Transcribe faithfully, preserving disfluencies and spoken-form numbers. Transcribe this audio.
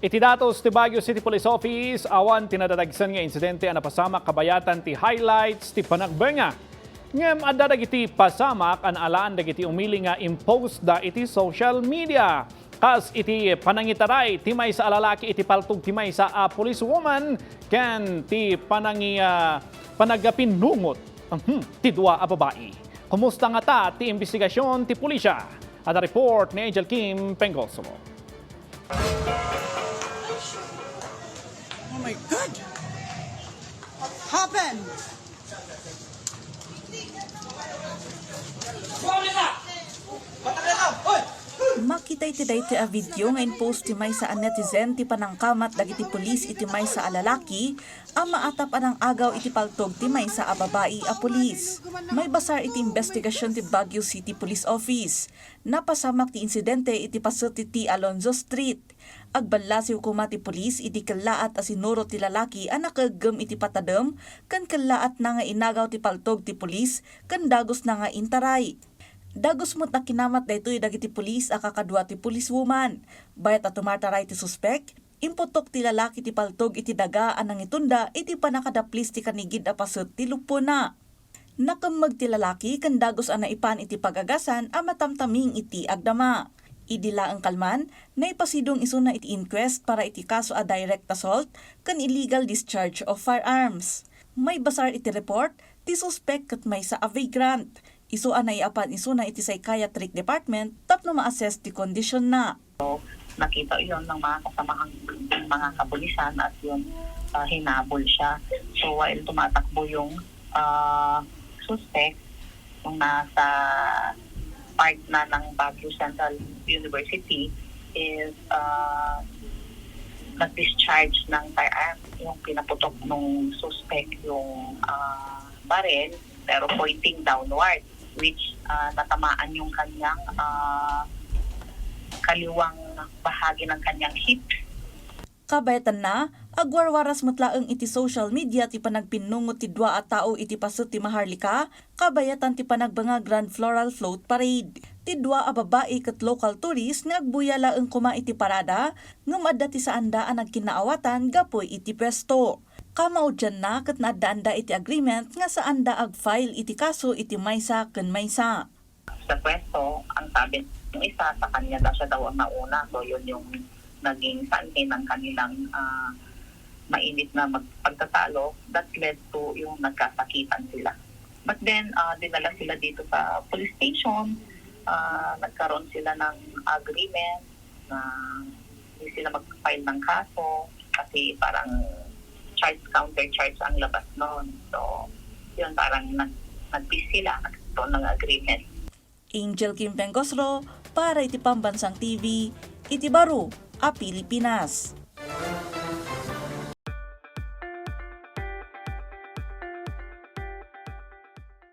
Iti datos ti Baguio City Police Office, awan ti nadadagsen nga insidente a napasamak kabayatan ti highlights ti panagbenga. Ngem adda dagiti pasamak a naalaan dagiti umili nga impost da iti social media. Kas iti panangitaray ti maysa a lalaki iti paltog ti maysa a policewoman ken ti panangi-, ah, panagapinnungot, mhm, ti dua a babai. Kumusta ngata ti imbestigasyon ti pulisya? Adda report ni Angel Kim Pengosolo. Oh my God! What happened? Makita iti daytoy a video nga impost ti maysa a netizen ti panangkamat dagiti pulis iti maysa a lalaki a maatap a nang-agaw iti paltog ti maysa a babai a pulis. Maibasar iti imbestigasyon ti Baguio City Police Office. Napasamak ti insidente iti paset ti T. Alonzo Street. Agballasiw koma ti pulis idi kellaat a sinuro ti lalaki a nakaeggem iti patadem ken kellaatna nga inagaw ti paltog ti pulis ken dagusna nga intaray. Dagus met a kinamat daytoy dagiti pulis a kakadua ti policewoman. Bayat a tumartaray ti suspek, imputok ti lalaki ti paltog iti daga a nangitunda iti pannakadaplis ti kanigid a paset ti luppona. Nakemmeg ti lalaki ken dagus a naipan iti pagagasan a matamtaming iti agdama. Idi laeng kalman, naipasidong isuna iti inquest para iti kaso a direct assault ken illegal discharge of firearms. Maibasar iti report, ti suspek ket maysa a vagrant. Isu a naiapan isuna iti psychiatric department tapno ma-assess ti kondisionna. So, nakita yun ng mga kasamahang mga kapulisan at yun, ah, hinabol siya. So, while tumatakbo yung, ah, suspect, yung nasa part na ng Baguio Central University, is, ah, nag-discharge ng firearm, yung pinaputok nung suspect yung, ah, baril, pero pointing downward, which, ah, natamaan yung kanyang, ah, kaliwang bahagi ng kanyang hip. Kabayatanna, agwarwaras met laeng iti social media ti panagpinnungot ti dua a tao iti paset ti Maharlika, kabayatan ti panagbenga Grand Floral Float Parade. Ti dua a babai ket local tourist nga agbuya laeng koma iti parada, ngem adda ti saanda a nagkinnaawatan gapu iti puesto. Kamaudianna ket naaddaanda iti agreement nga saanda ag-file iti kaso iti maysa ken maysa. Sa pwesto, ang sabi ng isa, sa kanya daw siya daw ang nauna. So, yun yung naging sanhi ng kanilang, ah, mainit na mag-, pagtatalo that led to yung nagkasakitan sila. But then, ah, dinala sila dito sa police station. Ah, nagkaroon sila ng agreement na hindi sila mag-file ng kaso kasi parang charge, counter charge ang labas noon. So, yun, parang nag, nag-peace sila, nagkaroon ng agreement. Angel Kim Pengoslo para iti Pambansang T V, iti baro a Pilipinas.